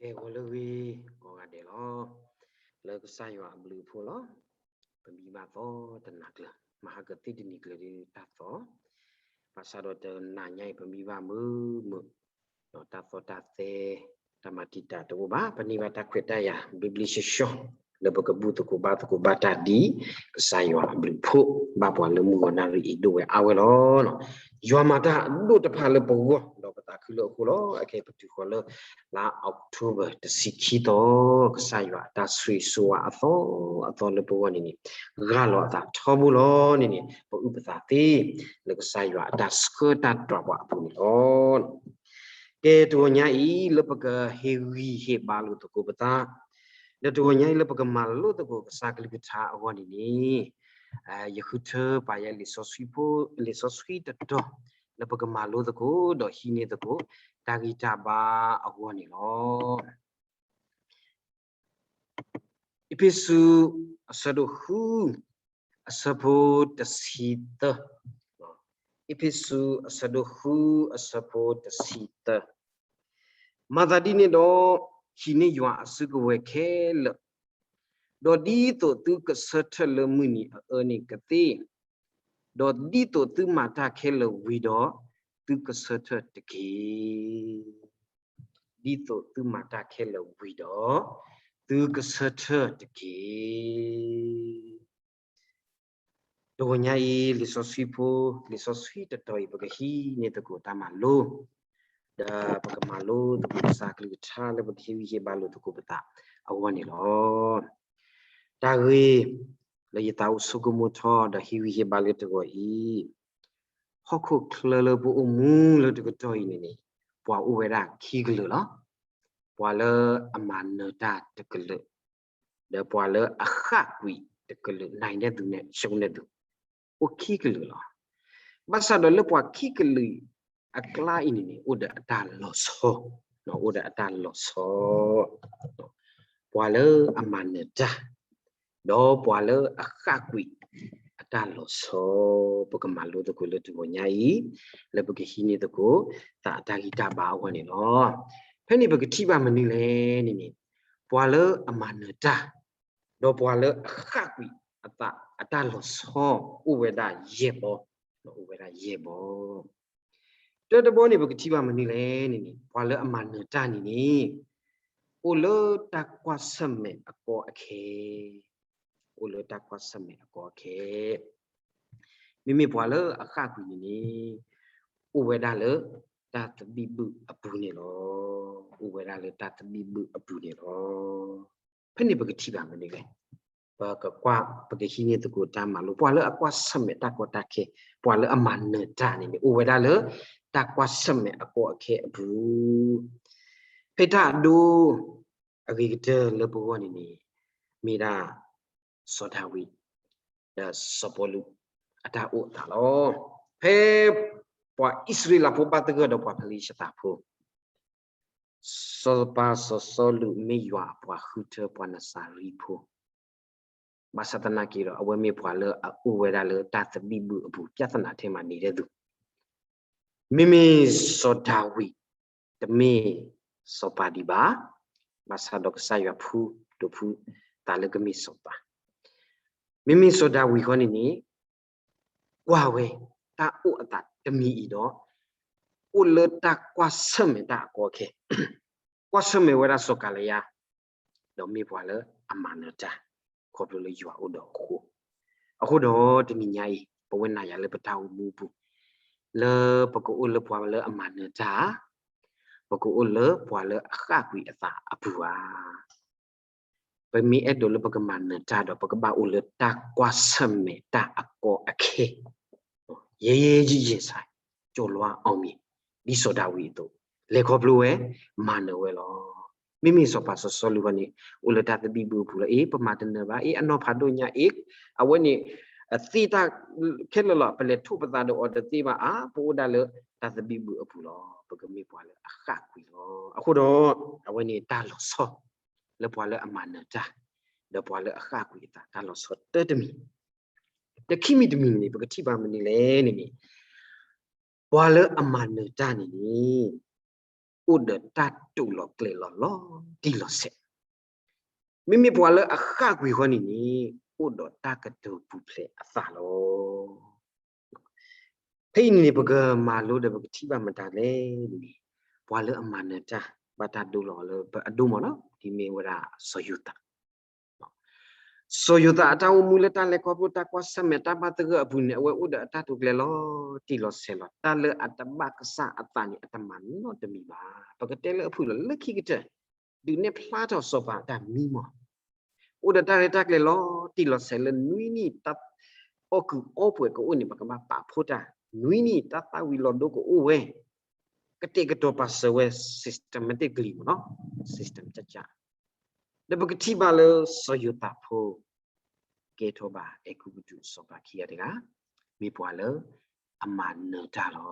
ကဲ ဂီၤလၢအဂ့ၤကိးဂၤဒဲးလီၤ. လၢကစၢ်ယွၤအဘျုးအဖှိၣ်လီၤ. ပမံဘၣ်သီတနၤကျၢၤ, မဟါကသ့ၣ်တနံၤကျၢၤဒုးတၢ်သီ, ဘၣ်ဆၣ်ဒီးတနၤညါအံၤ ပမံဘၣ်မုာ်မုာ်, ဒီးတၢ်သီတၢ်သဲ တၢ်မၤတံာ်တာ်တအိၣ်ဘၣ်, ပန့ၢ်ဘၣ်တၢ်ခွဲးတၢ်ယာ် ဘျ့ဘျ့ဆှီဆှီ လၢပကဘူၣ်သကိးဘါသကိးဘၣ်တၢ်ဒ် ကစၢ်ယွၤအဘျုးအဖှိၣ် ဘၣ်ပှၤလၢမုၢ်ဂီၤနၣ်ရံၣ်အံၤဒိၣ်ဝဲအါဝဲလီၤ. ယွၤမၤတၢ်အဒိၣ်တဖၣ်လၢပဂီၢ် ဒီးပသးခုလၢအဃိလီၤ. အခဲအံၤပတုၤဃီၤလၢ လါ October တဆံခံသီ, ကစၢ်ယွၤအတၢ်ဆိၣ်ဂ့ၤဆိၣ်ဝါအသီအသီလၢပဂီၢ်န့ၣ်န့ၣ် ဂၢ်လီၤအသးထီဘိလီၤန့ၣ်န့ၣ် ပအုၣ်ပသးသ့ လၢကစၢ်ယွၤအတၢ်ဆှၢတၢ်တွၤပှၤအပူၤန့ၣ်လီၤ. ကဲ တဂီၤညါအံၤ လၢပကဟ့ၣ်ဂံၢ်ဟ့ၣ်ဘါလိာ်သကိးပသး, ဒီးတဂီၤညါအံၤ လၢပကမၤလိသကိးကစၢ်ကလုၢ်ကထါအဂီၢ်န့ၣ်န့ၣ်, ယဃုထၢပာ်ယဲလံာ်စီဆှံဖိ, လံာ်စီဆှံတတီၤ လၢပကမၤလိသကိး ဒီးဟံးန့ၢ်သကိး တၢ်ဂံၢ်တၢ်ဘါအဂီၢ်န့ၣ်လီၤ. အ့းဖ့းစူး အဆၢဒိၣ်ဃု အဆၢဖိတဆံသၢ, အ့းဖ့းစူး အဆၢဒိၣ်ဃု အဆၢဖိတဆံသၢ, မၤသးဒ်န့ၣ်ဒီး ဟံးန့ၢ်ယွၤအစုကဝဲၤခဲလၢာ်, ဒီးဒ်သိးသုကဆၢထၢၣ်လၢမုၢ်နံၤအအၢန့ၣ်ကသ့, ဒီးဒ်သိးသုမၤတၢ်ခဲလၢာ်ဝံၤဒီး သုကဆၢထၢၣ်တက့ၢ်. ဒ်သိးသုမၤတၢ်ခဲလၢာ်ဝံၤဒီး သုကဆၢထၢၣ်တက့ၢ်. တဂီၤညါအံၤ လံာ်စီဆှံဖိ, လံာ်စီဆှံတတီၤအံၤ ပကဟံးန့ၢ်သကိးတၢ်မၤလိ, ဒီးပကမၤလိသကိးကစၢ်ကလုၢ်ကထါလၢပကဟ့ၣ်ဂံၢ်ဟ့ၣ်ဘါလိာ်သကိးပသးအဂီၢ်န့ၣ်လီၤ. တၢ်ဂ့ၢ် လၢယသးအိၣ်ဆိကမိၣ်ထီၣ်ဒီးဟ့ၣ်ဂံၢ်ဟ့ၣ်ဘါလၢတဂီၤအံၤ, ဟီၣ်ခိၣ်ချၢလၢပအိၣ်မူလၢတကတီၢ်အံၤန့ၣ်န့ၣ် ပှၤအိၣ်ဝဲဒၣ်ခံကလုာ်လီၤ. ပှၤလၢအမၤနၢၤတၢ်တကလုာ်, ဒီးပှၤလၢအဃၣ်ကွံာ်တကလုာ်, နၤနဲၣ်သုန့ၣ် ရှုံးနဲၣ်သု, အိၣ်ခံကလုာ်လီၤ. ဘၣ်ဆၣ်ဒီးလၢပှၤခံကလုာ်အကျါအံၤန့ၣ်န့ၣ် အိၣ်ဒီးအတၢ်လီၤဆီ, အိၣ်ဒီးအတၢ်လီၤဆီ, ပှၤလၢအမၤနၢၤတၢ် ဒီးပှၤလၢအဃၣ်ကွံာ်အတၢ်လီၤဆီ, ပကမၤလိသကိးလၢတဂီၤညါအံၤ, လၢပကဟံးန့ၢ်သကိး သးအတၢ်ဂံၢ်တၢ်ဘါအဂီၢ်န့ၣ်လီၤ. ဖဲန့ၣ်ပကထံၣ်ဘၣ်မနုၤလဲၣ်န့ၣ်န့ၣ်, ပှၤလၢအမၤနၢၤတၢ်, ဒီးပှၤလၢအဃၣ်ကွံာ်အသးအတၢ်လီၤဆီ အိၣ်ဝဲဒၣ်ယဲၢ်ဘီ, အိၣ်ဝဲဒၣ်ယဲၢ်ဘီ. တၢတဘီန့ၣ် ပကထံၣ်ဘၣ်မနုၤလဲၣ်န့ၣ်န့ၣ်, ပှၤလၢအမၤနၢၤတၢ်န့ၣ်န့ၣ် အိၣ်လၢတၢ်ကွၢ်ဆၢၣ်မဲာ်အကီအခဲ, အိၣ်လၢတၢ်ကွၢ်ဆၢၣ်မဲာ်အကီအခဲ. မ့မ့ၢ်ပှၤလၢအဃၣ်ကွံာ်န့ၣ်န့ၣ် အိၣ်ဝဲဒၣ်လၢတၢ်သဘံၣ်ဘုၣ်အပူၤန့ၣ်လီၤ. အိၣ်ဝဲဒၣ်လၢတၢ်သဘံၣ်ဘုၣ်အပူၤန့ၣ်လီၤ. ဖဲန့ၣ်ပကထံၣ်ဘၣ်မနုၤလဲၣ်, ပကကွၢ်, ပကဟံးန့ၢ်သကိးတၢ်မၤလိ, ပှၤလၢအကွၢ်ဆၢၣ်မဲာ်တၢ်ကီတၢ်ခဲ, ပှၤလၢအမၤနၢၤတၢ်န့ၣ်န့ၣ် အိၣ်ဝဲဒၣ်လၢတၢ်ကွၢ်ဆၢၣ်မဲာ်အကီအခဲအပူၤ. ဖဲတၢ်အဒိ အဂ့ၤကတၢၢ်လၢပဂီၢ်န့ၣ်န့ၣ် မ့ၢ်ဒၣ် စီၤဒၤဝံး ဒီးစီၤပီလူး အတၢ်အိၣ်အသးလီၤ. ဖဲပှၤအံၣ်စရ့လးဖိဘၣ်သဂၢၢ်ဒီးပှၤဖလ့ၡသးဖိ, စီၤပၤစီၤစီလူးမ့ၢ်ယွၤအပှၤဃုထၢပှၤနစၤရံဖိ, ဘၣ်ဆၣ်သနာ်က့ဒီး အဝဲမ့ၢ်ပှၤလၢအအိၣ်ဝဲဒၣ်လၢတၢ်သဘံၣ်ဘုၣ်အပူၤ, ပြဿနာထဲမှာ နေတဲ့သူ မ့မ့ၢ်စီၤဒၤဝံး တမ့ၢ်စီၤပၤဒံးဘၣ်, ဘၣ်ဆၣ်ဒီးကစၢ်ယွၤဖှူဒိးဖှူသးလၢကမ့ၢ်စီၤပၤ. မ့မ့ၢ်စီၤဒၤဝံးဃီန့ၣ်န့ၣ် ကွၢ်ဝဲတၢ်အိၣ်အသးတမံၤအံၤဒီး အိၣ်လၢတၢ်ကွၢ်ဆၢၣ်မဲာ်တၢ်အကီအခဲ, ကွၢ်ဆၢၣ်မဲာ်ဝဲဒၣ်စီၤကၤလယါ ဒီးမ့ၢ်ပှၤလၢအမၤနၢၤတၢ် ခီဖျိလၢယွၤအိၣ်ဒီးအဃိ. အဃိဒီးတနံၤညါအံၤ ပဝဲနၤယၤလၢပတၢ်အိၣ်မူအပူၤ လၢပကအိၣ်လၢပှၤလၢအမၤနၢၤတၢ်, ပကအိၣ်လၢပှၤလၢအဃၣ်ကွံာ်အသးအပူၤဧါ. ပမ့ၢ်အဲၣ်ဒိးလၢပကမၤနၢၤတၢ်ဒီး ပကဘၣ်အိၣ်လၢတၢ်ကွၢ်ဆၢၣ်မဲာ်တၢ်အကီအခဲ ရဲရဲရင့်ရင့်, ကျော်လွှားအောင်မြင်, ဒ်စီၤဒၤဝံးအသိး, လဲၤခီဖျိဝဲ, မၤနၢၤဝဲလီၤ. မ့မ့ၢ်စီၤပၤစီၤစီလူးဃီန့ၣ် အိၣ်လၢတၢ်သဘံၣ်ဘုၣ်အပူၤလီၤ. အ့ ပမၤတနၢၤဘၣ်, အ့ အနီၢ်ဖးဒိၣ်ညါ, အ့ အဝဲန့ၣ် သ့တၢ်ခဲလၢာ်လီၤ, ပလဲၤထိးပသးဒီးအီၤတသ့ဘၣ်ဧါ, ပအိၣ်ဒၣ်လၢတၢ်သဘံၣ်ဘုၣ်အပူၤလီၤ. ပကမ့ၢ်ပှၤလၢအဃၣ်ကွံာ်လီၤ. အဃိဒီး အဝဲန့ၣ်တၢ်လီၤဆီ လၢပှၤလၢအမၤနၢၤတၢ် ဒီးပှၤလၢအဃၣ်ကွံာ်အသး တၢ်လီၤဆီတၢတမံၤ, တခံမံၤတမံၤန့ၣ် ပကထံၣ်ဘၣ်မနုၤလဲၣ်န့ၣ်န့ၣ်, ပှၤလၢအမၤနၢၤတၢ်န့ၣ်န့ၣ် အိၣ်ဒီးတၢ်တိာ်လီၤကျဲၤလီၤလီၤတံၢ်လီၤဆဲး, မ့မ့ၢ်ပှၤလၢအဃၣ်ကွံာ်ဃီန့ၣ်န့ၣ် အိၣ်ဒီးတၢ်ကတိၤပူၤဖျဲးအသးလီၤ. ဖဲအံၤန့ၣ်န့ၣ် ပကမၤလိဒီးပကထံၣ်ဘၣ်မတၤလဲၣ်န့ၣ်, ပှၤလၢအမၤနၢၤတၢ် ဘၣ်တၢ်ဒိလီၤလၢပအဒိၣ်မးလီၤ. ဒ်မ့ၢ်ဝဲဒၣ်စီၤယိၤသး စီၤယိၤသးအတၢ်အိၣ်မူလၢတၢ်လဲၤခီဖျိတၢ်ကွၢ်ဆၢၣ်မဲာ်တၢ်ဘၣ်သဂၢၢ်အပူၤန့ၣ် အဝဲအိၣ်ဒီးအတၢ်တိာ်ကျဲၤလီၤတံၢ်လီၤဆဲးလီၤ. တၢ်လၢအတဘၣ်ကစၢ်အသးန့ၣ် အတမၤနီတမံၤဘၣ်. ပကတဲလၢအဖုၣ်လီၤလၢခံကတၢၢ် ဒုးနဲၣ်ဖျါထီၣ်စီၤပၤအတၢ်မံမီၢ် အိၣ်ဒီးတၢ်ရဲၣ်တၢ်ကျဲၤလီၤတံၢ်လီၤဆဲးလၢနွံနံၣ် တၢ်အီၣ်ကုးအီပှဲၤကအိၣ်န့ၣ် ပကဘၣ်ပာ်ဖှိၣ်တၢ်, နွံနံၣ်တၢ်သၣ်ဝံၤလီၤဒိကအိၣ်ဝဲ, ကတဲာ်ကတီၤပာ်စၢၤဝဲ systematically မ့ၢ်နီၤ, system ကျကျ, ဒီးပကထံၣ်ဘၣ်လၢစီၤယိၤသးဖိ ကဲထီၣ်ဘၣ်အဲၤကူပတူးအစီၤပၤခံဂၤတဂၤ, မ့ၢ်ပှၤလၢအမၤနၢၤတၢ်လီ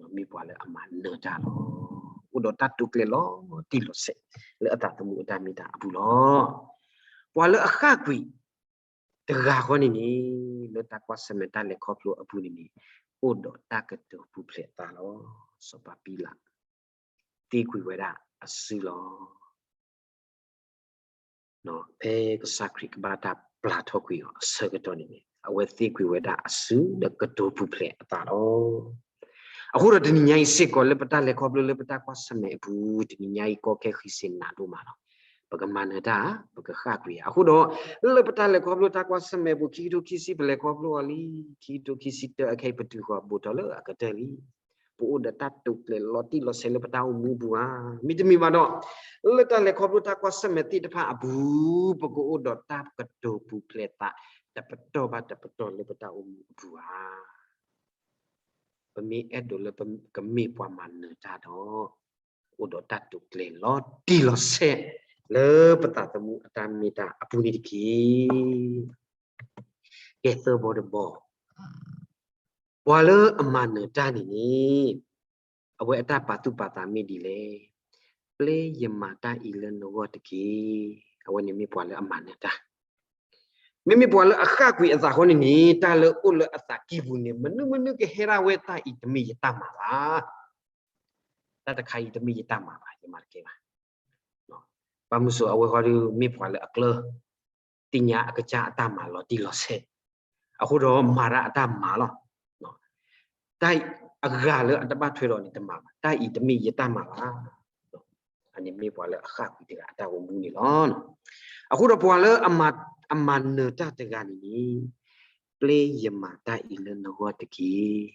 ၤ. မ့ၢ်ပှၤလၢအမၤနၢၤတၢ်လီၤ. အိၣ်ဒီးတၢ်တိာ်ကျဲၤလီၤတံၢ်လီၤဆဲး လၢအသးသမူအတၢ်မ့ၢ်တၢ်အပူၤလီၤ. ပှၤလၢအဃၣ်ကွံာ်တဂၤဃီန့ၣ်န့ၣ် လၢတၢ်ကွၢ်ဆၢၣ်မဲာ်တၢ်လဲၤခီဖျိအပူၤန့ၣ်န့ၣ် အိၣ်ဒီးတၢ်ကတိၤပူၤဖျဲးအသးလီၤ. စီၤပၤဘံလး သ့ကွံာ်ဝဲဒၣ်အစုလီၤ. ဖဲကစၢ်ခရံာ်ကဘၣ်တၢ်ပျၢ်ထီၣ်ကွံာ်အီၤအဆၢကတီၢ်န့ၣ်န့ၣ် အဝဲသ့ကွံာ်ဝဲဒၣ်အစုဒီးကတိၤပူၤဖျဲးအသးလီၤ. အဃိဒီးတနံၤညါအံၤစ့ၢ်ကီးလၢပတၢ်လဲၤခီဖျိလၢပတၢ်ကွၢ်ဆၢၣ်မဲာ်အပူၤ တနံၤညါအံၤကီခဲဃံစ့နးဒိၣ်မးလီၤ. ပကမၤနၢၤတၢ် ပကဃၣ်ကွံာ်ဧါ. အဃိဒီး လၢပတၢ်လဲၤခီဖျိတၢ်ကွၢ်ဆၢၣ်မဲာ်အပူၤ ခံကထိခံဆံပလဲၤခီဖျိအီၤလံ, ခံကထိခံဆံတၢအခဲအံၤ ပတုၤဃီၤဘူးထီၣ်လၢအကတၢၢ်လံ. ပအိၣ်ဒီးတၢ်တိာ်ကျဲၤလီၤတံၢ်လီၤဆဲးလၢပတၢ်အိၣ်မူအပူၤဧါ. မ့တမ့ၢ်ဘၣ်ဒီး လၢတၢ်လဲၤခီဖျိတၢ်ကွၢ်ဆၢၣ်မဲာ်သ့ၣ်တဖၣ်အပူၤ ပကအိၣ်ဒီးတၢ်ကတိၤပူၤဖျဲးသး တပတီၢ်ဘၣ်တပတီၢ်လၢပတၢ်အိၣ်မူအပူၤဧါ. ပမ့ၢ်အဲၣ်ဒိးလၢပကမ့ၢ်ပှၤမၤနၢၤတၢ်ဒီး အိၣ်ဒီးတၢ်တိာ်ကျဲၤလီၤတံၢ်လီၤဆဲး လၢပသးသမူအတၢ်မ့ၢ်တၢ်အပူၤန့ၣ်တက့ၢ်. ကဲသၢဘီတဘီ, ပှၤလၢအမၤနၢၤတၢ်န့ၣ်န့ၣ် အဝဲအတၢ်ပာ်သူၣ်ပာ်သးမ့ၢ်ဒ်လဲၣ်. ပျဲယမၤတၢ်အံၤလၢနဂီၢ်တက့ၢ်. အဝဲန့ၣ်မ့ၢ်ပှၤလၢအမၤနၢၤတၢ်. မ့မ့ၢ်ပှၤလၢအဃၣ်ကွံာ်အသးဃီန့ၣ်န့ၣ် တၢ်လၢအိၣ်လၢအသးကံၢ်ပူၤန့ၣ် မနုၤမနုၤကဟဲဒၣ်ဝဲတၢ်အံၤတမ့ၢ်ယတၢ်မၤဘၣ်. တၢ်တခါအံၤတမ့ၢ်ယတၢ်မၤဘၣ်, ယမၤတကဲဘၣ်. ဘၣ်မနုၤအဃိ အဝဲဃီဒီးမ့ၢ်ပှၤလၢအကျၢၤ သ့ၣ်ညါအကစၢ်အတၢ်မၤလီၤတံၢ်လီၤဆဲး, အဃိဒီးမၤတၢ်အတၢ်မၤလီၤ. တၢ်အဂၤလၢအတဘၣ်ထွဲဒီးန့ၣ်တမၤဘၣ်, တၢ်အံၤတမ့ၢ်ယတၢ်မၤဘၣ်. အန့ၣ်မ့ၢ်ပှၤလၢအဃၣ်ကွံာ်တဂၤအတၢ်အိၣ်မူန့ၣ်လီၤ. အဃိဒီးပှၤလၢအမၤနၢၤတၢ်တဂၤန့ၣ်န့ၣ် ပျဲယမၤတၢ်အံၤလၢနဂီၢ်တက့ၢ်.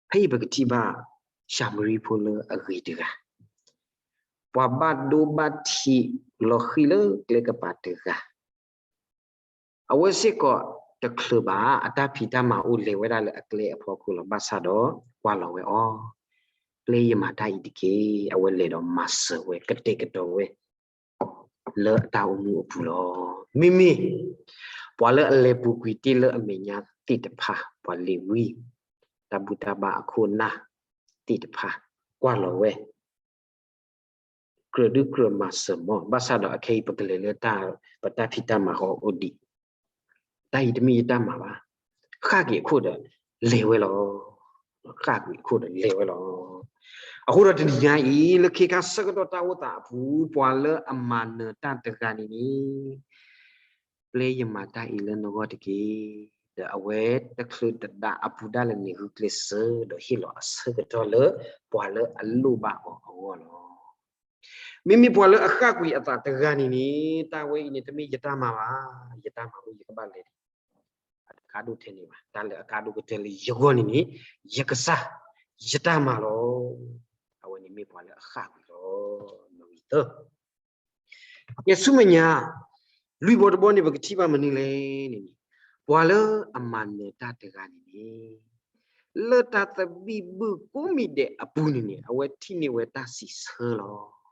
ဖဲအံၤပကထံၣ်ဘၣ် ၡၤမရံဖိလၢအဂ့ၤတဂၤ, ပှၤဘၣ်ဒိဘၣ်ထံးလီၤဃံၤလၢကျဲကပၤတဂၤ, အဝဲစ့ၢ်ကီးတချုးဘၣ် အတၢ်ဖံးတၢ်မၤအိၣ်လဲၤဝဲဒၣ်လၢအကျဲအဖီခိၣ်လီၤ. ဘၣ်ဆၣ်ဒီးကွၢ်လီၤဝဲအီၤ, ပျဲယမၤတၢ်အံၤတက့ၢ်. အဝဲလဲၤဒီးမၤစၢၤဝဲ ကတဲာ်ကတီၤဝဲ လၢအတၢ်အိၣ်မူအပူၤလီၤ. မ့မ့ၢ် ပှၤလၢအလဲၤပူၤကွံာ်တ့ၢ်လၢအမဲာ်ညါသ့ၣ်တဖၣ်, ပှၤလ့ၤဝံ တၢ်ဘူၣ်တၢ်ဘါအခိၣ်အနၢ်သ့ၣ်တဖၣ် ကွၢ်လီၤဝဲ ကြၢးဒုးကြၢးမၤစၢၤမီၢ်. ဘၣ်ဆၣ်ဒီးအခဲအံၤပကလဲၤလၢ ပတၢ်ဖံးတၢ်မၤဟီၣ်အိၣ်ဒံး, တၢ်အံၤတမ့ၢ်ယတၢ်မၤဘၣ်. ဃၣ်ကွံာ်အခိၣ်ဒီးလဲၤဝဲလီၤ. ဃၣ်ကွံာ်အခိၣ်ဒီးလဲၤဝဲလီၤ. အဃိဒီးတနံၤညါအံၤ လၢခ့ခါဆၢကတီၢ်တၢ်အိၣ်သးအပူၤ ပှၤလၢအမၤနၢၤတၢ်တဂၤန့ၣ်န့ၣ် ပျဲယမၤတၢ်အံၤလၢနဂီၢ်တက့ၢ်. ဒီးအဝဲတချုးတဒါအပူၤဒၣ်လဲာ်န့ၣ် ဂုာ်ကျဲးစၢး ဒီးဟ့ၣ်လီၤအဆၢကတီၢ်လၢ ပှၤလၢအလိၣ်ဘၣ်အီၤအဂီၢ်လီၤ. မ့မ့ၢ်ပှၤလၢအဃၣ်ကွံာ်အသးတဂၤန့ၣ်န့ၣ် တၢ်ဝဲအံၤန့ၣ် တမ့ၢ်ယတၢ်မၤဘၣ်, ယတၢ်မၤအိၣ်ယကဘၣ်လဲၤဒံး, အတကါဒိၣ်ထဲန့ၣ်ဘၣ်, တၢ်လၢအကါဒိၣ်ကတၢၢ်လၢယဂီၢ်န့ၣ်န့ၣ် ယကစၢ် ယတၢ်မၤလီၤ. အဝဲန့ၣ်မ့ၢ်ပှၤလၢအဃၣ်ကွံာ်လီၤ. နံၤသၢ ယဆူမဲာ်ညါ လွံၢ်ဘီတဘီန့ၣ် ပကထံၣ်ဘၣ်မနုၤလဲၣ်န့ၣ်န့ၣ်, ပှၤလၢအမၤနၢၤတၢ်တဂၤန့ၣ်န့ၣ် လၢတၢ်သဘံၣ်ဘုၣ်ကိးမံၤဒဲးအပူၤန့ၣ်န့ၣ် အဝဲထံၣ်န့ၢ်ဝဲတၢ်စံးဆၢလီၤ.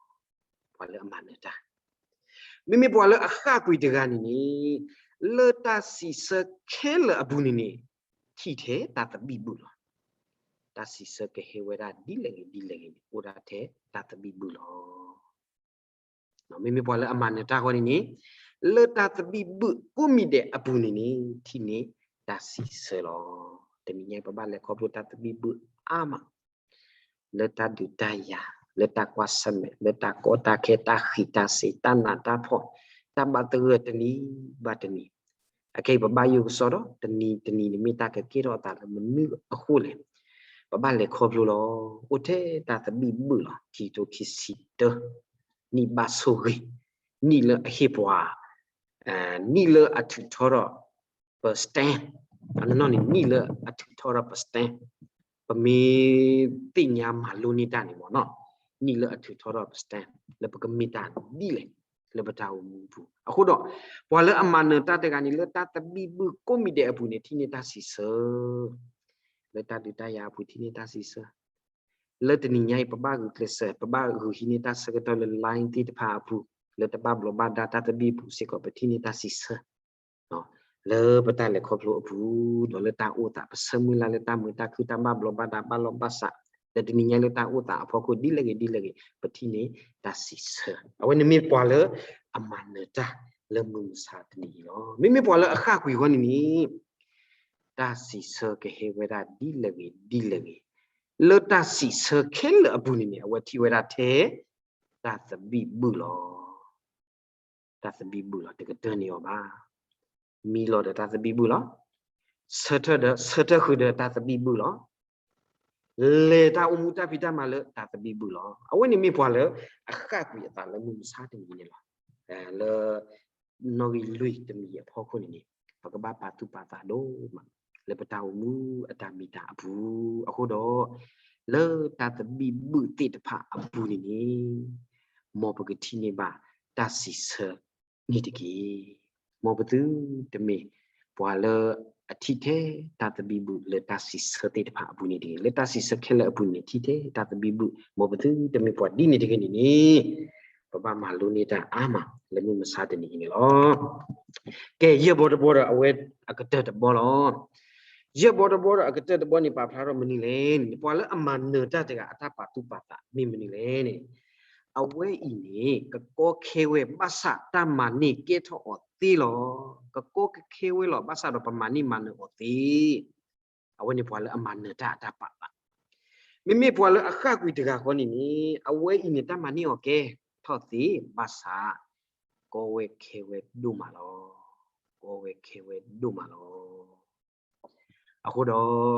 ပှၤလၢအမၤနၢၤတၢ်, မ့မ့ၢ်ပှၤလၢအဃၣ်ကွံာ်တဂၤန့ၣ်န့ၣ် လၢတၢ်စံးဆၢခဲလၢာ်အပူၤန့ၣ်န့ၣ် ထံၣ်ထဲတၢ်သဘံၣ်ဘုၣ်လီၤ. တၢ်စံးဆၢကဟဲဝဲဒၣ်ဒ်လဲၣ်ဂ့ၤဒ်လဲၣ်ဂ့ၤန့ၣ် အိၣ်ဒၣ်ထဲတၢ်သဘံၣ်ဘုၣ်လီၤ. မ့မ့ၢ်ပှၤလၢအမၤနၢၤတၢ်ဃီန့ၣ်န့ၣ် လၢတၢ်သဘံၣ်ဘုၣ်ကိးမံၤဒဲးအပူၤန့ၣ်န့ၣ် ထံၣ်န့ၢ်တၢ်စံးဆၢလီၤ. တနံၤညါပဘၣ်လဲၤခီဖျိတၢ်သဘံၣ်ဘုၣ်အါမး, လၢတၢ်ဒုးတၢ်ယၤ, လၢတၢ်ကွၢ်ဆၢၣ်မဲာ်, လၢတၢ်ကီတၢ်ခဲ, တၢ်ဃံးတၢ်စ့ၤ, တၢ်နးတၢ်ဖှီၣ်, တၢ်ဘၣ်သဂၢၢ်တနံၤဘၣ်တနံၤ, အခဲအံၤပဘၣ်ယိၣ်ကစီဒီး တနံၤတနံၤန့ၣ်မ့ၢ်တၢ်ကကဲထီၣ်အသးလၢမနုၤအဃိလဲၣ်. ပဘၣ်လဲၤခီဖျိလီၤ. အိၣ်ထဲတၢ်သဘံၣ်ဘုၣ်လီၤ. ခံကထိခံဆံတၢ, နံၣ်ဘၣ်ဆိၣ်ဂ့ၤ, နံၣ်လၢအဟ့ၣ်ပှၤ, နံၣ်လၢအထုးထီထီၣ်ပ stand, အနီၢ်နီၢ်န့ၣ် နံၣ်လၢအထုးထီထီၣ်ပ stand, ပမ့ၢ်သ့ၣ်ညါမၤလိန့ၢ်တၢ်န့ၣ်မ့ၢ်နီၤ, နံၣ်လၢအထုးထီထီၣ်ပ stand လၢပကမ့ၢ်တၢ်ဒ်လဲၣ် လၢပတၢ်အိၣ်မူအပူၤ. အဃိဒီး ပှၤလၢအမၤနၢၤတၢ်တဂၤန့ၣ် လၢတၢ်သဘံၣ်ဘုၣ်ကိးမံၤဒဲးအပူၤန့ၣ် ထံၣ်န့ၢ်တၢ်စံးဆၢ, လၢတၢ်ဒုးတၢ်ယၤအပူၤထံၣ်န့ၢ်တၢ်စံးဆၢ လၢတနံၤညါအံၤ ပဘၣ်ဂုာ်ကျဲးစၢး, ပဘၣ်ဂုာ်ဟံးန့ၢ်တၢ်ဆၢကတီၢ်လၢ line သ့ၣ်တဖၣ်အပူၤ, လၢတၢ်ဘၣ်ဘျီးဘၣ်ဒါတၢ်သဘံၣ်အပူၤစ့ၢ်ကီး ပထံၣ်န့ၢ်တၢ်စံးဆၢ လၢပတၢ်လဲၤခီဖျိအပူၤ, ဒီးလၢတၢ်အိၣ်သး ပဆၢမုၢ်လၢ်လၢတၢ်မုာ်တၢ်ခုၣ် တၢ်ဘၣ်ဘျီးဘၣ်ဒါ ဘၣ်လီၢ်ဘၣ်စး, လၢတနံၤညါလၢတၢ်အိၣ်သးအဖီခိၣ် ဒ်လဲၣ်ဂ့ၤဒ်လဲၣ်ဂ့ၤ ပထံၣ်န့ၢ်တၢ်စံးဆၢ. အဝဲန့ၣ်မ့ၢ်ပှၤလၢအမၤနၢၤတၢ်လၢမုၢ်မဆါတနံၤအံၤလီၤ. မ့မ့ၢ်ပှၤလၢအဃၣ်ကွံာ်အဂီၢ်န့ၣ်န့ၣ် တၢ်စံးဆၢကဟဲဝဲဒၣ်ဒ်လဲၣ်ဂ့ၤဒ်လဲၣ်ဂ့ၤ, လၢတၢ်စံးဆၢခဲလၢာ်အပူၤန့ၣ်န့ၣ် အဝဲထံၣ်ဝဲဒၣ်ထဲ တၢ်သဘံၣ်ဘုၣ်လီၤ. တၢ်သဘံၣ်ဘုၣ်လီၤ. တကတၢၢ်န့ၢ်အီၤဘၣ်. မံလီၤဒီးတၢ်သဘံၣ်ဘုၣ်လီၤ. ဆၢထၢၣ်ဒီး ဆၢထၢၣ်ဃုာ်ဒီးတၢ်သဘံၣ်ဘုၣ်လီၤ. လဲၤတၢ်အိၣ်မူတၢ်ဖံးတၢ်မၤလၢတၢ်သဘံၣ်ဘုၣ်လီၤ. အဝဲန့ၣ်မ့ၢ်ပှၤလၢအဃၣ်ကွံာ်အသးလၢမုၢ်မဆါတနံၤန့ၣ်လီၤ. လၢ နီၣ်ဂံၢ်လွံၢ်တမံၤအဖီခိၣ်န့ၣ်န့ၣ် ပကဘၣ်ပာ်သူၣ်ပာ်သးဒိၣ်မး လၢပတၢ်အိၣ်မူအတၢ်မံၤတၢ်အပူၤ. အဃိဒီး လၢတၢ်သဘံၣ်ဘုၣ်သ့ၣ်တဖၣ်အပူၤန့ၣ်န့ၣ် မ်ပကထံၣ်န့ၢ်ဘၣ်တၢ်စံးဆၢန့ၣ်တက့ၢ်. မ်ပသုတမ့ၢ်ပှၤလၢအထံၣ်ထဲတၢ်သဘံၣ်ဘုၣ်လၢတၢ်စံးဆၢသ့ၣ်တဖၣ်အပူၤန့ၣ်တဂ့ၤ. လၢတၢ်စံးဆၢခဲလၢာ်အပူၤန့ၣ် ထံၣ်ထဲတၢ်သဘံၣ်ဘုၣ်, မ်ပသုတမ့ၢ်ပှၤဒ်န့ၣ်တဂ့ၤန့ၣ်န့ၣ် ပဘၣ်မၤလိန့ၢ်တၢ်အါမး လၢမုၢ်မဆါတနံၤအံၤန့ၣ်လီၤ. ကဲ ယဲၢ်ဘီတဘီဒီး အဝဲအကတၢၢ်တဘီလီၤ. ယဲၢ်ဘီတဘီဒီးအကတၢၢ်တဘီန့ၣ် ပာ်ဖျါထီၣ်မနုၤလဲၣ်န့ၣ် ပှၤလၢအမၤနၢၤတၢ်တဂၤအတၢ်ပာ်သူၣ်ပာ်သးမ့ၢ်မနုၤလဲၣ်န့ၣ် အဝဲအံၤန့ၣ် ကကီခဲဝဲဘၣ်ဆၣ်တၢ်မၤန့ၢ်ကဲထီၣ်အီၤသ့လီၤ. ကကီကခဲဝဲလီၤ ဘၣ်ဆၣ်ဒီးပမၤန့ၢ်မၤနၢၤအီၤသ့ အဝဲန့ၣ်ပှၤလၢအမၤနၢၤတၢ်အတၢ်ပာ်သး. မ့မ့ၢ်ပှၤလၢအဃၣ်ကွံာ်တဂၤဃီန့ၣ်န့ၣ် အဝဲအံၤန့ၣ် တၢ်မၤန့ၢ်အီၤကဲထီၣ်သ့ ဘၣ်ဆၣ် ကီဝဲခဲဝဲဒိၣ်မးလီၤ. ကီဝဲခဲဝဲဒိၣ်မးလီၤ. အဃိဒီး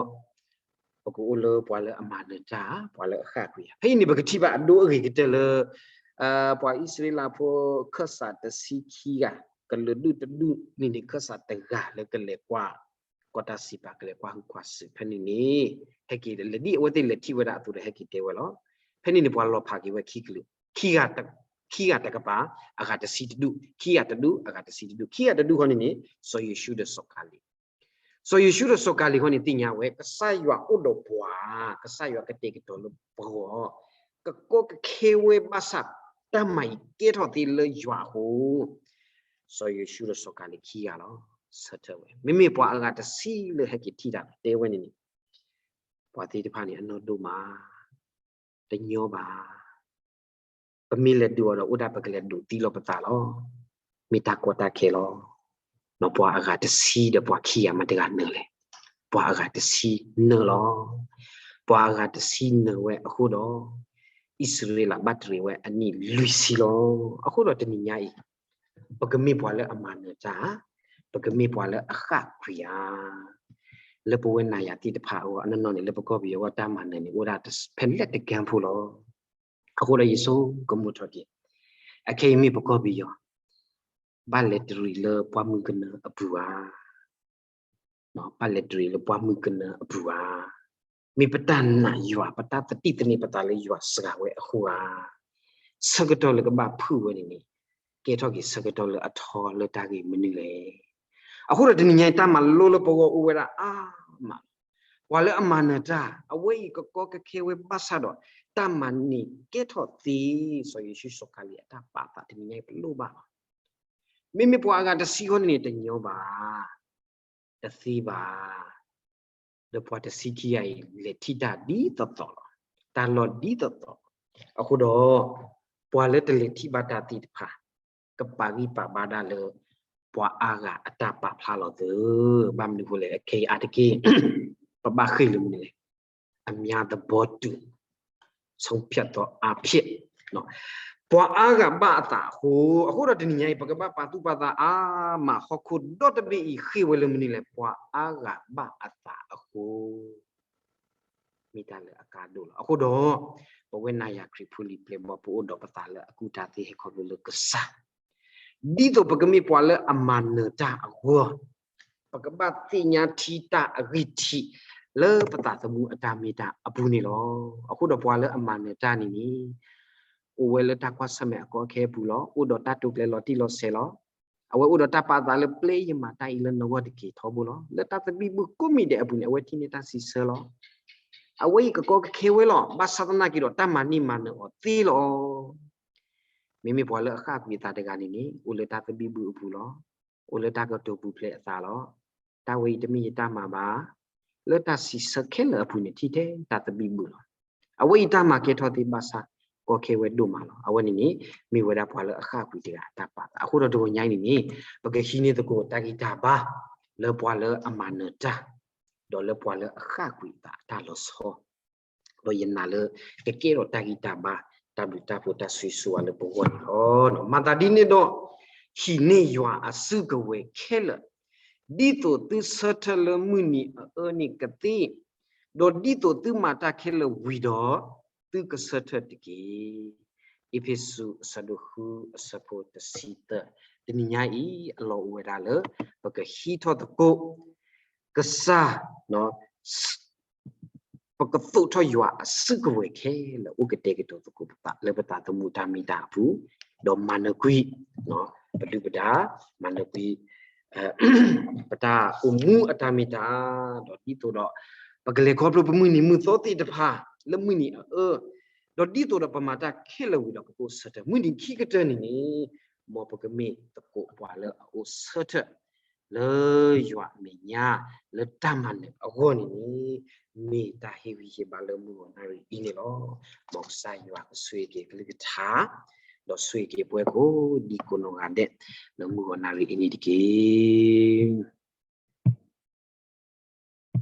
ပကအိၣ်လၢပှၤလၢအမၤနၢၤတၢ်, ပှၤလၢအဃၣ်ကွံာ်ဧါ. ဖဲအံၤန့ၣ် ပကထံၣ်ဘၣ်အဒိအဂ့ၤကတၢၢ်လၢ ပှၤအံၣ်စရ့လးဖိ ခၢၣ်စးတဆံခံဂၤ, ကလုာ်ဒူၣ်တဒူၣ်န့ၣ်န့ၣ် ခၢၣ်စးတဂၤလၢကလဲၤကွၢ် ကီၢ်တၢ်စံးပာ် ကလဲၤကွၢ်ဟုၣ်ကွၢ်စူၣ်ဖဲန့ၣ်န့ၣ် ဟဲက့ၤလၢဒ်အဝဲသ့ၣ်လဲၤထံၣ်ဝဲဒၣ်အသိးဒီး ဟဲက့ၤတဲဝဲလီၤ. ဖဲန့ၣ်န့ၣ် ပှၤလီၤဖးက့ၤဝဲခံကလုာ်, ခံဂၤတကပၤ, အဂၤတဆံတဒူၣ်, ခံဂၤတဒူၣ်, အဂၤတဆံတဒူၣ်, ခံဂၤတဒူၣ်ဃီန့ၣ်န့ၣ် စီၤယိၤၡူဒီးစီၤကၤလံး. စီၤယိၤၡူဒီးစီၤကၤလံးဃီန့ၣ် သ့ၣ်ညါဝဲ ကစၢ်ယွၤအိၣ်ဒီးပှၤ, ကစၢ်ယွၤကတဲာ်ကတီၤလၢပဂီၢ်, ကကီကခဲဝဲဘၣ်ဆၣ် တၢ်မၤအံၤကဲထီၣ်သ့လၢယွၤအဃိ, စီၤယိၤၡူဒီးစီၤကၤလံးခံဂၤလီၤ ဆၢထၢၣ်ဝဲ. မ့မ့ၢ်ပှၤအဂၤတဆံလၢဟဲက့ၤထံၣ်တၢ်တဲဝဲန့ၣ်န့ၣ် ပှၤသ့ၣ်တဖၣ်န့ၣ် အနီၢ်ဒိၣ်မး တညီဘၣ်. ပမ့ၢ်လဲၤဒုးအီၤဒီး အိၣ်ဒၣ်ပကလဲၤဒုးသံလီၤပသးလီၤ. မ့ၢ်တၢ်ကီတၢ်ခဲလီၤ. ဒီးပှၤအဂၤတဆံဒီးပှၤခံဂၤမ့ၢ်တဂၤနၢၤလဲၣ်. ပှၤအဂၤတဆံနၢၤလီၤ. ပှၤအဂၤတဆံနၢၤဝဲအဃိဒီး အံၣ်စရ့လးဘၣ်တရံးဝဲအနံၣ်လွံၢ်ဆံလီၤ. အဃိဒီးတနံၤညါအံၤ ပကမ့ၢ်ပှၤလၢအမၤနၢၤတၢ်, ပကမ့ၢ်ပှၤလၢအဃၣ်ကွံာ်ဧါ. လၢပဝဲနၤယၤသ့ၣ်တဖၣ်အဂီၢ် အနီၢ်နီၢ်န့ၣ် လၢပကီၢ်ပယီၤအဂီၢ် တၢ်မၤနၢၤန့ၣ် အိၣ်ဒၣ်ဖဲလဲၣ်တကၢၢ်ဖိလီၤ. အဃိဒီးယဆိကမိၣ်ထီၣ်က့ၤ အခဲအံၤမ့ၢ်ပကီၢ်ပယီၤ ဘၣ်လဲၤတရံးလၢပှၢ်မုၢ်ကနၢအပူၤဧါ. ဘၣ်လဲၤတရံးလၢပှၢ်မုၢ်ကနၢအပူၤဧါ. မ့ၢ်ပတၢ်နာ်ယွၤ ပတၢ်သတိသန့ၤပသးလၢယွၤစှၤဝဲအဃိဧါ. ဆၢကတီၢ်လၢကဘၣ်ဖုၣ်ဝဲန့ၣ်န့ၣ် ကဲထီၣ်က့ၤဆၢကတီၢ်လၢအထီလၢတၢ်ဂ့ၢ်မနုၤလဲၣ်. အဃိဒီးတနံၤညါအံၤ တၢ်မၤလိလၢပဂီၢ်အိၣ်ဝဲဒၣ်အါမးလီၤ. ပှၤလၢအမၤနၢၤတၢ် အဝဲအံၤကကီကခဲဝဲဘၣ်ဆၣ်ဒီး တၢ်မၤန့ၢ်ကဲထီၣ်သ့ စီၤယိၤၡူစီၤကၤလံးအတၢ်ပာ်သး တနံၤညါအံၤပလိၣ်ဘၣ်လီၤ. မ့မ့ၢ်ပှၤအဂၤတဆံဃီန့ၣ်န့ၣ် တညီဘၣ်, တသ့ဘၣ်. ဒီးပှၤတဆံခံဂၤအံၤ လဲၤထံၣ်တၢ်ဒ်သိးသိးလီၤ. တၢ်လီၢ်ဒ်သိးသိး. အဃိဒီး ပှၤလၢတလဲၤထံၣ်ဘၣ်တၢ်သ့ၣ်တဖၣ် ကပာ်ဂံၢ်ပာ်ဘါဒၣ်လၢ ပှၤအါဂၤအတၢ်ပာ်ဖျါလီၤသ့. ဘၣ်မနုၤအဃိလဲၣ်, အခဲအံၤအါတက့ၢ် ပဘၣ်ဃ့ၢ်လၢမနုၤလဲၣ်, အများသဘောတူ. ဆုံးဖြတ်သောအားဖြင့် ပှၤအါဂၤဘၣ်အသးအဃိ, အဃိဒီးတနံၤညါအံၤ ပကဘၣ်ပာ်သူၣ်ပာ်သးအါမး ဟီၣ်ခိၣ်ဒီတဘ့ၣ်အံၤ ဃ့ၢ်ဝဲလၢမနုၤလဲၣ်, ပှၤအါဂၤဘၣ်အသးအဃိ မ့ၢ်တၢ်လၢအကါဒိၣ်လီၤ. အဃိဒီး ပဝဲနၤယၤခရံာ်ဖိလံၤပျဲၢ်ဘီၣ် ပအိၣ်ဒီးပသးလၢအကူၣ်တၢ်သ့ ဟဲခီဖျိလၢကစၢ်, ဒ်သိးပကမ့ၢ်ပှၤလၢအမၤနၢၤတၢ်အဂီၢ်, ပကဘၣ်သ့ၣ်ညါထံတၢ်အဂံၢ်ထံး လၢပသးသမူအတၢ်မ့ၢ်တၢ်အပူၤန့ၣ်လီၤ. အဃိဒီးပှၤလၢအမၤနၢၤတၢ်န့ၣ်န့ၣ် အိၣ်ဝဲလၢတၢ်ကွၢ်ဆၢၣ်မဲာ်အကီအခဲအပူၤလီၤ. အိၣ်ဒီးတၢ်တိာ်ကျဲၤလီၤတံၢ်လီၤဆဲးလီၤ. အဝဲအိၣ်ဒီးတၢ်ပာ်သးလၢ ပျဲယမၤတၢ်အံၤလၢနဂီၢ်တက့ၢ်ထီဘိလီၤ. လၢတၢ်သဘံၣ်ဘုၣ်ကိးမံၤဒဲးအပူၤန့ၣ် အဝဲထံၣ်န့ၢ်တၢ်စံးဆၢလီၤ. အဝဲအံၤကကီကခဲဝဲလီၤ. ဘၣ်ဆၣ်သနာ်က့ဒီး တၢ်မၤန့ၢ်မၤနၢၤအီၤသ့လီၤ. မ့မ့ၢ်ပှၤလၢအဃၣ်ကွံာ်အသးတဂၤန့ၣ်န့ၣ် အိၣ်လၢတၢ်သဘံၣ်ဘုၣ်အပူၤလီၤ. အိၣ်လၢတၢ်ကတိၤပူၤဖျဲးအသးလီၤ. တၢ်ဝဲအံၤတမ့ၢ်ယတၢ်မၤဘၣ်. လၢတၢ်စံးဆၢခဲလၢာ်အပူၤန့ၣ် ထံၣ်ထဲတၢ်သဘံၣ်ဘုၣ်လီၤ. အဝဲအံၤတၢ်မၤကဲထီၣ်သ့ဘၣ်ဆၣ် ကီခဲဝဲဒိၣ်မးလီၤ. အဝဲန့ၣ်န့ၣ် မ့ၢ်ဝဲဒၣ်ပှၤလၢအဃၣ်ကွံာ်တဂၤအတၢ်ပာ်သး. အဃိဒီးတဂီၤညါအံၤန့ၣ်န့ၣ် ပကဟံးန့ၢ်သကိးတၢ်ဂံၢ်တၢ်ဘါ လၢပှၤလၢအမၤနၢၤတၢ် ဒီးလၢပှၤလၢအဃၣ်ကွံာ်အသးအတၢ်လီၤဆီ ဒီးယနာ်လၢ ကကဲထီၣ်တၢ်ဂံၢ်တၢ်ဘါ တၢ်ဘျုးတၢ်ဖှိၣ်တၢ်ဆိၣ်ဂ့ၤဆိၣ်ဝါလၢပဂီၢ်န့ၣ်လီၤ. မၤသးဒ်န့ၣ်ဒီး ဟံးန့ၢ်ယွၤအစုကဝဲၤခဲလၢာ်, ဒ်သိးသုဆၢထၢၣ်လၢမုၢ်နံၤအအၢန့ၣ်ကသ့, ဒီးဒ်သိးသုမၤတၢ်ခဲလၢာ်ဝံၤဒီး သုကဆၢထၢၣ်တက့ၢ်. အ့းဖ့းစူးအဆၢဒိၣ်ဃုအဆၢဖိတဆံသၢ, တနံၤညါအံၤအလီၢ်အိၣ်ဝဲဒၣ်လၢ ပကဟံးထီၣ်သကိး ကစၢ် ပကသိးထီၣ်ယွၤအစုကဝဲၤခဲလၢာ် အိၣ်ကတဲာ်ကတီၤသကိးပသးလၢပသးသမူတၢ်မ့ၢ်တၢ်အပူၤ, ဒီးမၤနၢၤကွံာ် ပဒုၣ်ပဒါ, မၤနၢၤကွံာ် ပတၢ်အိၣ်မူအတၢ်မ့ၢ်တၢ်, ဒီးဒ်သိးဒီး ပကလဲၤခီဖျိပမုၢ်နံၤမုၢ်သီသ့ၣ်တဖၣ် လၢမုၢ်နံၤအအၢ, ဒီးဒ်သိးဒီးပမၤတၢ်ခဲလၢာ်ဝံၤဒီး ပကအိၣ်ဆၢထၢၣ် မုၢ်နံၤခံကတၢၢ်န့ၣ်န့ၣ်, မ်ပကမ့ၢ်သကိးပှၤလၢအအိၣ်ဆၢထၢၣ် လၢယွၤအမဲာ်ညါ လၢတၢ်မၤနၢၤအဂီၢ်န့ၣ်န့ၣ်, မ့ၢ်တၢ်ဟ့ၣ်ဂံၢ်ဟ့ၣ်ဘါလၢမုၢ်ဂီၤနၣ်ရံၣ်အံၤန့ၣ်လီၤ. မ်ကစၢ်ယွၤကဆိၣ်ဂ့ၤက့ၤကလုၢ်ကထါ, ဒီးဆိၣ်ဂ့ၤက့ၤပှၤကိးဒံကိးနီၢ်ဂၤဒဲး လၢမုၢ်ဂီၤနၣ်ရံၣ်အံၤန့ၣ်တက့ၢ်.